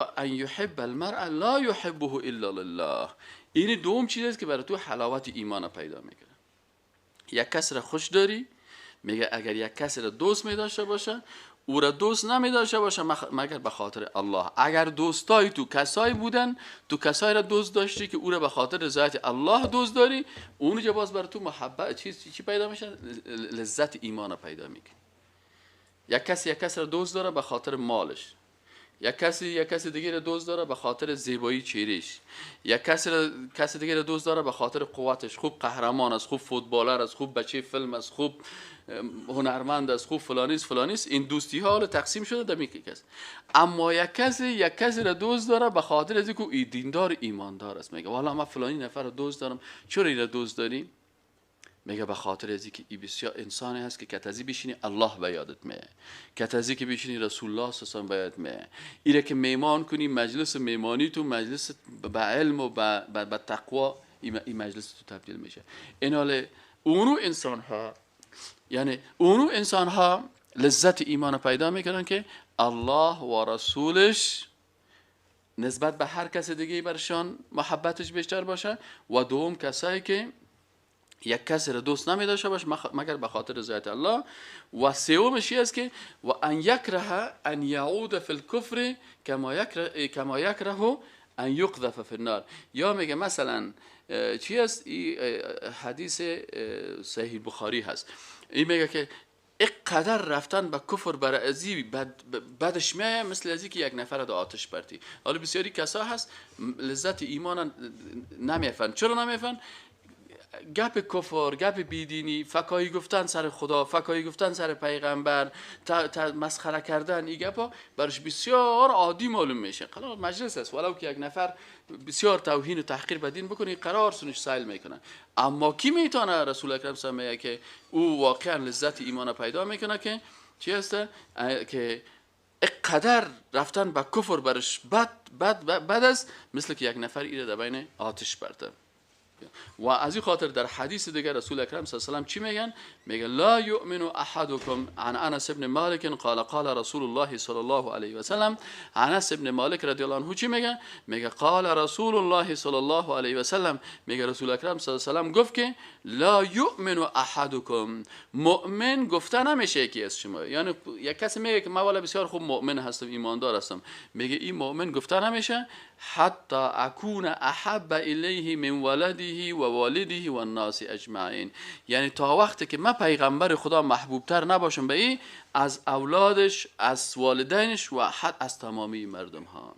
ان يحب المرء لا يحبه الا لله. این دوم چیز است که برای تو حلاوت ایمان پیدا میکنه. یک کس را خوش داری، میگه اگر یک کس را دوست می داشته باشه، او را دوست نمی داشته باشه مگر به خاطر الله. اگر دوستای تو کسایی بودن، تو کسایی را دوست داشتی که او را به خاطر رضایت الله دوست داری، اونجا باز بر تو محبت چیز چی پیدا میشه؟ لذت ایمان پیدا میکنه. یک کسی یک کس را دوست داره به خاطر مالش، یک کسی یک کسی دیگه را دوست داره به خاطر زیبایی چهرهش، یک کسی را کسی دیگه را دوست داره به خاطر قوتش، خوب قهرمان است، خوب فوتبالر است، خوب بچه فیلم است، خوب هنرمند است، خوب فلانی است فلانی است. این دوستی ها حالا تقسیم شده در یک کس. اما یک کسی یک کسی را دوست داره به خاطر از اینکه او دیندار ایماندار است، میگه والا من فلانی نفر را دوست دارم. چرا این را دوست داری؟ میگه به خاطر از اینکه ای بسیار انسانی هست که کتازی بشینی الله به یادت میه، کتازی که بشینی رسول الله صلی الله علیه و به یادت میه، ایره که میمان کنی مجلس میمانی تو مجلس به علم و به تقوا، این مجلس تو تبدیل میشه. این حال اونو انسان ها، یعنی اونو انسان ها لذت ایمان پیدا میکنن که الله و رسولش نسبت به هر کس دیگه برشان محبتش بیشتر باشه، و دوم کسایی که یک کسی را دوست نمی داشته باشه مگر به خاطر رضایت الله. و سومش است که و ان یکره ان یعود فی الکفر کما یکره ان یقذف فی النار. یا میگه مثلا چی است؟ این حدیث صحیح بخاری هست. این میگه که اقدر رفتن به کفر برای ازی بدش میایه مثل ازی که یک نفر در آتش پرتی. حالا بسیاری کسا هست لذت ایمان نمیفهمن. چرا نمیفهمن؟ گپ کفر، گپ بیدینی، فکایی گفتن سر خدا، فکایی گفتن سر پیغمبر، مسخره کردن، این گپا برش بسیار عادی معلوم میشه. قرار مجلس است، ولو که یک نفر بسیار توهین و تحقیر به دین بکنه قرار سنش سایل میکنه. اما کی میتونه؟ رسول اکرم صلی الله علیه و که او واقعا لذت ایمان پیدا میکنه که چی هست؟ که اقدر رفتن به کفر برش بد بد بد است، مثل که یک نفر ایره در بین آتش برده. و از این خاطر در حدیث دیگر رسول اکرم صلی الله علیه و سلم چی میگن؟ میگه لا یؤمن احدکم عن انس ابن مالک قال قال رسول الله صلی الله علیه و سلم. انس ابن مالک رضی الله عنه چی میگه؟ میگه قال رسول الله صلی الله علیه و سلم، میگه رسول اکرم صلی الله علیه و سلم گفت که لا یؤمن احدکم، مؤمن گفته نمیشه یکی از شما. یعنی یک کسی میگه که من والا بسیار خوب مؤمن هستم، ایماندار هستم، میگه این مؤمن گفته نمیشه حتی اکون احب الیه من ولده و والده و الناس اجمعین. یعنی تا وقتی که من پیغمبر خدا محبوبتر نباشم به این از اولادش، از والدینش و حتی از تمامی مردم ها.